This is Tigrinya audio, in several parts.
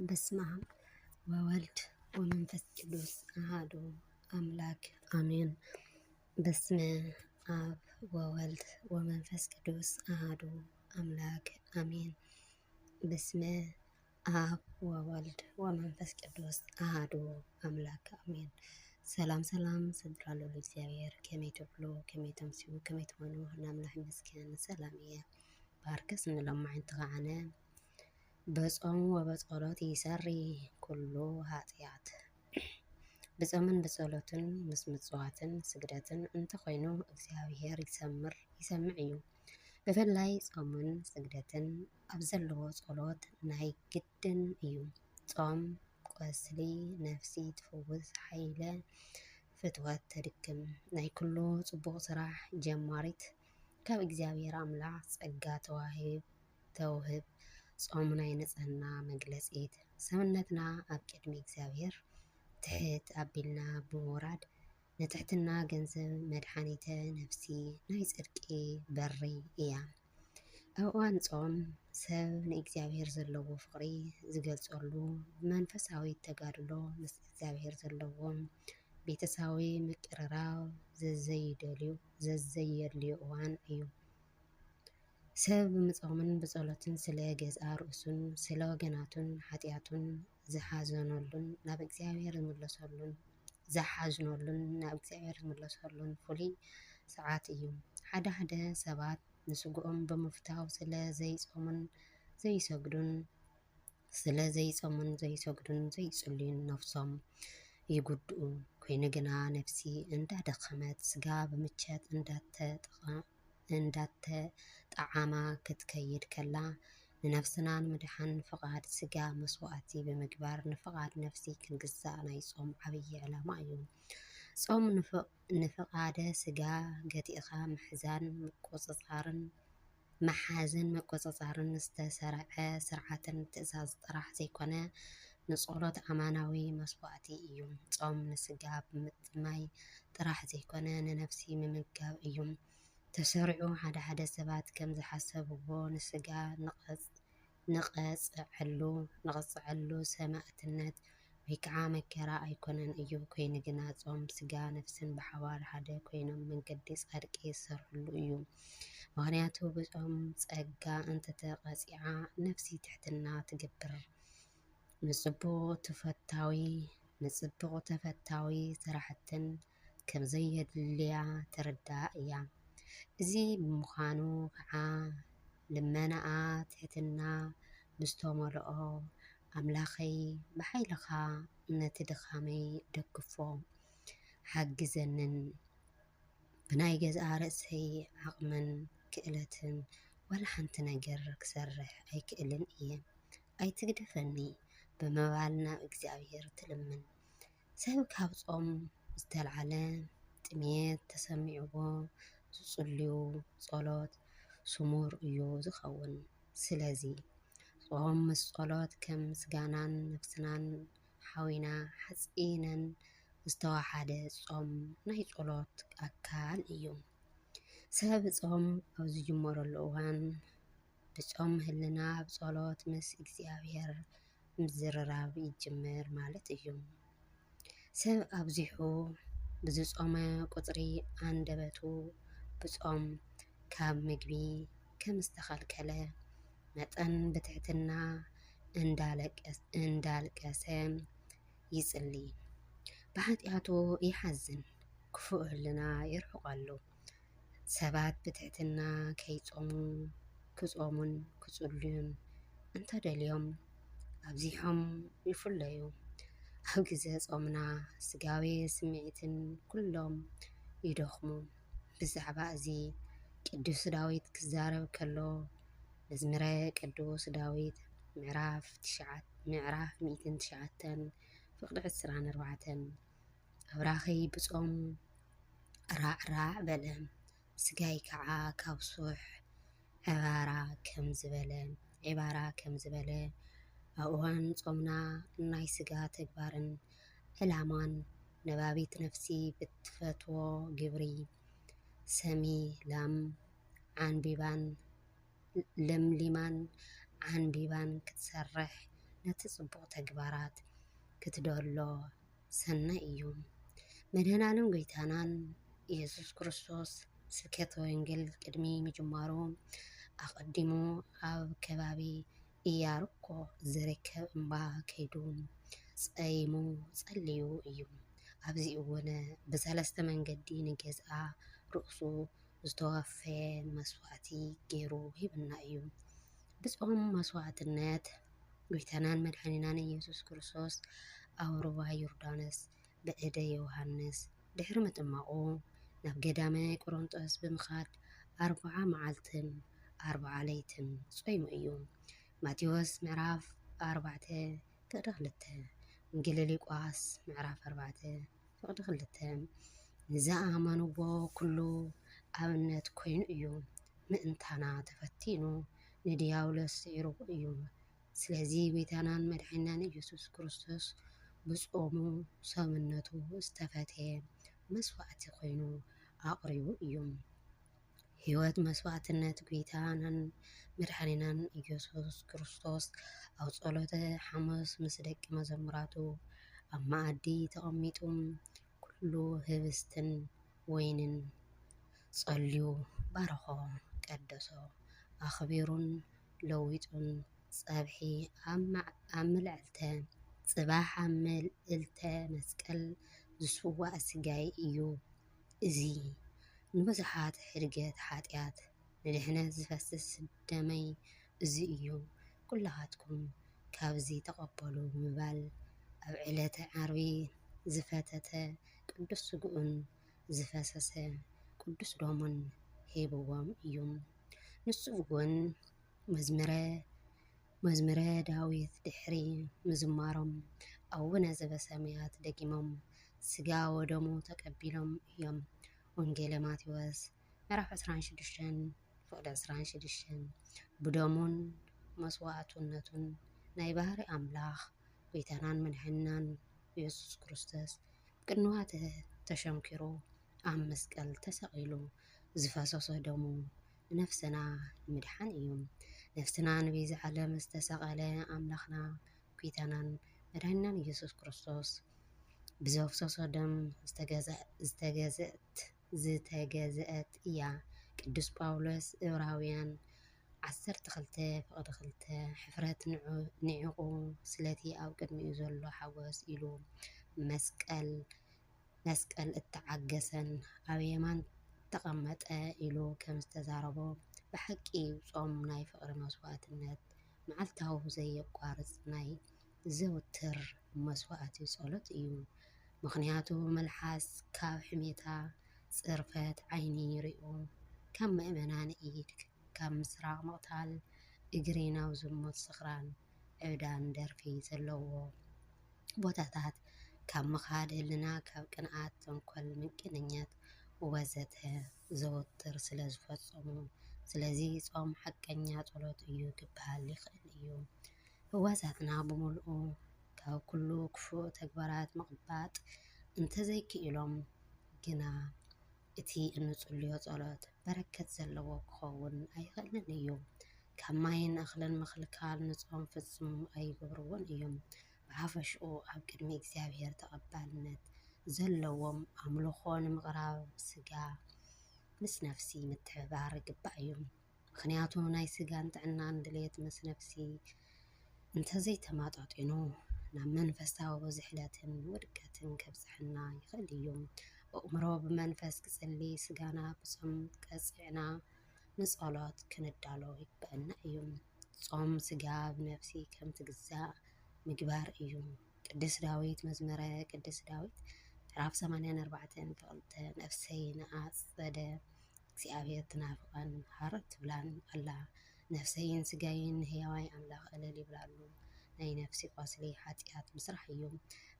በስመ አብ ወወልድ ወመንፈስ ቅዱስ አሃዱ አምላክ አሜን። በስመ አብ ወወልድ ወመንፈስ ቅዱስ አሃዱ አምላክ አሜን። በስመ አብ ወወልድ ወመንፈስ ቅዱስ አሃዱ አምላክ አሜን። ሰላም ሰላም ስድራ ልዑል እግዚኣብሔር፣ ከመይ ትብሉ፣ ከመይ ተምስዩ፣ ከመይ ትኾኑ? ንኣምላኽ ይመስገን ሰላም እየ። ባርከስ ንሎማዓንቲ ከዓነ በጾም ወበጸሎት ይሰሪ ኩሉ ኃጢኣት። ብጾምን ብጸሎትን ምስ ምጽዋትን ስግደትን እንተኾይኑ እግዚኣብሔር ይሰምር ይሰምዕ እዩ። ብፍላይ ጾምን ስግደትን ኣብ ዘለዎ ጸሎት ናይ ግድን እዩ። ጾም ቆስሊ ነፍሲ ትፍውስ፣ ሓይለ ፍትወት ተድክም፣ ናይ ኩሉ ጽቡቕ ስራሕ ጀማሪት ካብ እግዚኣብሔር ኣምላኽ ጸጋ ተዋሂብ ተውህብ። ጾም ናይ ንጽህና መግለጺት፣ ሰውነትና ኣብ ቅድሚ እግዚኣብሔር ትሕት ኣቢልና ብምውራድ ንትሕትና ገንዘብ መድሓኒተ ነፍሲ ናይ ጽድቂ በሪ እያ። ኣብ እዋን ጾም ሰብ ንእግዚኣብሔር ዘለዎ ፍቕሪ ዝገልጸሉ፣ ብመንፈሳዊ ተጋድሎ ምስ እግዚኣብሔር ዘለዎ ቤተሰዊ ምቅርራብ ዘዘይደልዩ ዘዘየድልዮ እዋን እዩ። ሰብ ብምጾምን ብጸሎትን ስለ ገዝኣ ርእሱን ስለ ወገናቱን ሓጢኣቱን ዝሓዘነሉን ናብ እግዚኣብሔር ዝምለሰሉን ዝሓዝነሉን ናብ እግዚኣብሔር ዝምለሰሉን ፍሉይ ሰዓት እዩ። ሓደ ሓደ ሰባት ንስግኦም ብምፍታው ስለ ዘይጾሙን ዘይሰግዱን ስለ ዘይጾሙን ዘይሰግዱን ዘይጽልዩን ነፍሶም ይጉድኡ። ኮይኑ ግና ነፍሲ እንዳደኸመት ስጋ ብምቸት እንዳተጠቐ እንዳተጠዓማ ክትከይድ ከላ ንነፍስና ንምድሓን ፍቓድ ስጋ መስዋእቲ ብምግባር ንፍቓድ ነፍሲ ክንግዛእ ናይ ጾም ዓብዪ ዕላማ እዩ። ጾም ንፍ- ንፍቓደ ስጋ ገቲእኻ ምሕዛን ምቁጽጻርን ምሓዝን ምቁጽጻርን ዝተሰርዐ ስርዓትን ትእዛዝ ጥራሕ ዘይኮነ ንጸሎት ኣማናዊ መስዋእቲ እዩ። ጾም ንስጋ ብምጥማይ ጥራሕ ዘይኮነ ንነፍሲ ምምጋብ እዩ። ተሰሪዑ ሓደ ሓደ ሰባት ከም ዝሓሰብዎ ንስጋ ንቐጽ ንቐጽዐሉ ንቐጽዐሉ ሰማእትነት ወይ ከዓ መከራ ኣይኮነን እዩ። ኮይኑ ግና ጾም ስጋ ነፍስን ብሓባር ሓደ ኮይኖም መንገዲ ጻድቂ ዝሰርሕሉ እዩ። ምኽንያቱ ብጾም ጸጋ እንተተቐጺዓ ነፍሲ ትሕትና ትገብር። ንጽቡቕ ተፈታዊ ንጽቡቕ ተፈታዊ ስራሕትን ከም ዘየድልያ ትርዳእ እያ። እዚ ብምዃኑ ከዓ ልመናኣ ትሕትና ምስ ተመልኦ ኣምላኸይ ብሓይልኻ ነቲ ድኻመይ ደግፎ ሓግዘንን ብናይ ገዛእ ርእሰይ ዓቕምን ክእለትን ዋላ ሓንቲ ነገር ክሰርሕ ኣይክእልን እየ ኣይትግደፈኒ ብምባል ናብ እግዚኣብሔር ትልምን። ሰብ ካብ ጾም ዝተልዓለ ጥምየት ተሰሚዕዎ ዝጽልዩ ጸሎት ስሙር እዩ ዝኸውን። ስለዚ ጾም ምስ ጸሎት ከም ምስጋናን ነፍስናን ሓዊና ሓጺነን ዝተዋሓደ ጾም ናይ ጸሎት ኣካል እዩ። ሰብ ጾም ኣብ ዝጅመረሉ እዋን ብጾም ህልና ብጸሎት ምስ እግዚኣብሔር ምዝርራብ ይጅምር ማለት እዩ። ሰብ ኣብዚሑ ብዝጾመ ቁጽሪ ኣንደበቱ ብጾም ካብ ምግቢ ከም ዝተኸልከለ መጠን ብትሕትና እንዳለቀስ- እንዳልቀሰ ይጽሊ። ብሓጢኣቱ ይሓዝን፣ ክፉእ ህልና ይርሕቐሉ። ሰባት ብትሕትና ከይጾሙ ክጾሙን ክጽልዩን እንተደልዮም ኣብዚሖም ይፍለዩ። ኣብ ግዜ ጾምና ስጋዊ ስምዒትን ኩሎም ይደኽሙ። ብዛዕባ እዚ ቅዱስ ዳዊት ክዛረብ ከሎ መዝሙረ ቅዱስ ዳዊት ምዕራፍ ትሽዓተ ምዕራፍ ሚእትን ትሽዓተን ፍቕዲ ዕስራን ኣርባዕተን ኣብራኸይ ብጾም ራዕራዕ በለ፣ ስጋይ ከዓ ካብ ሱሕ ዕባራ ከም ዝበለ ዕባራ ከም ዝበለ። ኣብ እዋን ጾምና ናይ ስጋ ተግባርን ዕላማን ነባቢት ነፍሲ ብትፈትዎ ግብሪ ሰሚ ላም ዓንቢባን ለምሊማን ዓንቢባን ክትሰርሕ ነቲ ጽቡቕ ተግባራት ክትደሎ ሰናይ እዩ። መድኃኔ ዓለም ጐይታናን ኢየሱስ ክርስቶስ ስብከተ ወንጌል ቅድሚ ምጅማሩ ኣቐዲሙ ኣብ ከባቢ ኢያሪኮ ዝርከብ እምባ ከይዱ ጸይሙ ጸልዩ እዩ። ኣብዚ እውን ብሰለስተ መንገዲ ንገዝኣ ርእሱ ዝተወፈየ መስዋእቲ ገይሩ ሂብና እዩ። ብጾም መስዋእትነት ጐይታናን መድኃኒናን ኢየሱስ ክርስቶስ ኣብ ሩባ ዮርዳኖስ ብእደ ዮሃንስ ድሕሪ ምጥማቑ ናብ ገዳመ ቆሮንጦስ ብምኻድ ኣርብዓ መዓልትን ኣርብዓ ለይትን ጾይሙ እዩ። ማቴዎስ ምዕራፍ ኣርባዕተ ፍቕዲ ክልተ፣ ወንጌለ ሉቃስ ምዕራፍ ኣርባዕተ ፍቕዲ ክልተ። ንዝኣመንዎ ኩሉ ኣብነት ኮይኑ እዩ። ምእንታና ተፈቲኑ ንድያብሎስ ስዒርዎ እዩ። ስለዚ ጐይታናን መድሓኒናን ኢየሱስ ክርስቶስ ብጾሙ ሰብነቱ ዝተፈትየ መስዋእቲ ኮይኑ ኣቕሪቡ እዩ። ሕይወት መስዋእትነት ጐይታናን መድሓኒናን ኢየሱስ ክርስቶስ ኣብ ጸሎተ ሓሙስ ምስ ደቂ መዘምራቱ ኣብ መኣዲ ተቐሚጡ ኩሉ ህብስትን ወይንን ጸልዩ ባረኾ፣ ቀደሶ፣ ኣኽቢሩን ለዊጡን ጸብሒ ኣብ መዕ-፣ ኣብ ምልዕልተ ጽባሕ ኣብ ምልዕልተ መስቀል ዝስዋእ ስጋይ እዩ። እዚ ንብዙሓት ሕድገት ሓጢኣት ንድሕነት ዝፈስስ ደመይ እዚ እዩ። ኩላኻትኩም ካብዚ ተቐበሉ ብምባል ኣብ ዕለተ ዓርቢ ዝፈተተ ቅዱስ ስግኡን ዝፈሰሰ ቅዱስ ደሙን ሂብዎም እዩ። ንሱ እውን መዝሙረ መዝሙረ ዳዊት ድሕሪ ምዝማሮም ኣቡነ ዘበሰማያት ደጊሞም ስጋ ወደሙ ተቀቢሎም እዮም። ወንጌለ ማቴዎስ ምዕራፍ ዕስራን ሽዱሽተን ፍቕዲ ዕስራን ሽዱሽተን። ብደሙን መስዋዕትነቱን ናይ ባህሪ ኣምላኽ ጐይታናን መድሓኒናን ኢየሱስ ክርስቶስ ቅንዋተ ተሸንኪሩ ኣብ መስቀል ተሰቒሉ ዝፈሰሶ ደሙ ንነፍስና ንምድሓን እዩ። ነፍስና ንቤዛ ዓለም ዝተሰቐለ ኣምላኽና ጐይታናን መድሓኒናን ኢየሱስ ክርስቶስ ብዘፍሰሶ ደም ዝተገዘ-፣ ዝተገዘእት፣ ዝተገዘአት እያ። ቅዱስ ጳውሎስ ዕብራውያን ዓሰርተ ክልተ ፍቕዲ ክልተ፣ ሕፍረት ንዑ-፣ ንዒቑ ስለቲ ኣብ ቅድሚኡ ዘሎ ሓጎስ ኢሉ መስቀል፣ መስቀል እተዓገሰን ኣብ የማን ተቐመጠ ኢሉ ከም ዝተዛረቦ፣ ብሓቂ ጾም ናይ ፍቕሪ መስዋእትነት፣ መዓልታዊ ዘየቋርጽ ናይ ዘውትር መስዋእቲ ጸሎት እዩ። ምኽንያቱ መልሓስ ካብ ሕሜታ፣ ጽርፈት ዓይኒ ሪኡ፣ ካብ ምእመናን ኢድ ካብ ምስራቕ ምቕታል እግሪ ናብ ዝሙት ስኽራን ዕብዳን ደርፊ ዘለዎ ቦታታት ካብ ምኻድ ህልና ካብ ቅንኣት፣ ተንኮል፣ ምንቅንኛት ወዘተ ዘወትር ስለ ዝፈጸሙ፣ ስለዚ ጾም ሓቀኛ ጸሎት እዩ ክበሃል ይኽእል እዩ። ህዋሳትና ብምልኡ ካብ ኩሉ ክፉእ ተግባራት ምቕባጥ እንተዘይክኢሎም ግና እቲ እንጽልዮ ጸሎት በረከት ዘለዎ ክኸውን ኣይኽእልን እዩ። ካብ ማይን እኽልን ምኽልካል ንጾም ፍጹም ኣይገብርዎን እዮም። ብሓፈሽኡ ኣብ ቅድሚ እግዚኣብሔር ተቐባልነት ዘለዎም ኣምልኾ ንምቕራብ ስጋ ምስ ነፍሲ ምትሕብባር ይግባእ እዩ። ምኽንያቱ ናይ ስጋን ጥዕናን ድሌት ምስ ነፍሲ እንተዘይተማጣጢኑ ናብ መንፈሳዊ ዝሕለትን ውድቀትን ከብጽሐና ይኽእል እዩ። ኣእምሮ ብመንፈስ ክጽሊ፣ ስጋና ብጾም ቀጺዕና ንጸሎት ክንዳሎ ይግበአና እዩ። ጾም ስጋ ብነፍሲ ከም ትግዛእ ምግባር እዩ። ቅዱስ ዳዊት፣ መዝሙረ ቅዱስ ዳዊት ምዕራፍ ሰማንያን ኣርባዕተን ፍቕልተ፣ ነፍሰይ ንኣጸደ እግዚኣብሔር ትናፍቐን ሃረር ትብላን ኣላ። ነፍሰይን ስጋይን ንህያዋይ ኣምላኽ እልል ይብላሉ። ናይ ነፍሲ ቁስሊ ሓጢኣት ምስራሕ እዩ።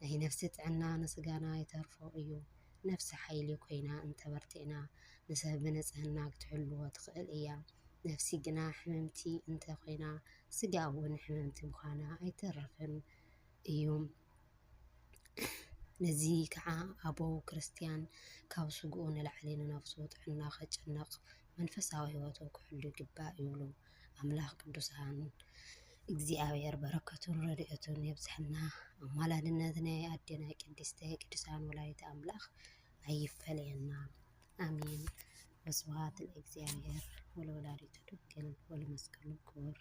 ናይ ነፍሲ ጥዕና ንስጋና ይተርፎ እዩ። ነፍሲ ሓይሊ ኮይና እንተበርቲዕና ንሰብ ብንጽህና ክትሕልዎ ትኽእል እያ። ነፍሲ ግና ሕምምቲ እንተ ኮይና ስጋ እውን ሕምምቲ ምዃና ኣይተርፍን እዩ። ነዚ ከዓ ኣበው ክርስትያን ካብ ስግኡ ንላዕሊ ንነፍሱ ጥዕና ከጨነቕ መንፈሳዊ ህይወቱ ክሕሉ ይግባእ ይብሉ። ኣምላኽ ቅዱሳን እግዚኣብሔር በረከቱን ረድኤቱን የብዝሐልና። ኣማላድነት ናይ ኣዴና ቅድስተ ቅዱሳን ወላዲተ ኣምላኽ ኣይፈለየና። ኣሜን። ወስብሐት ለእግዚኣብሔር ወለወላዲቱ ድንግል ወለመስቀሉ ክቡር።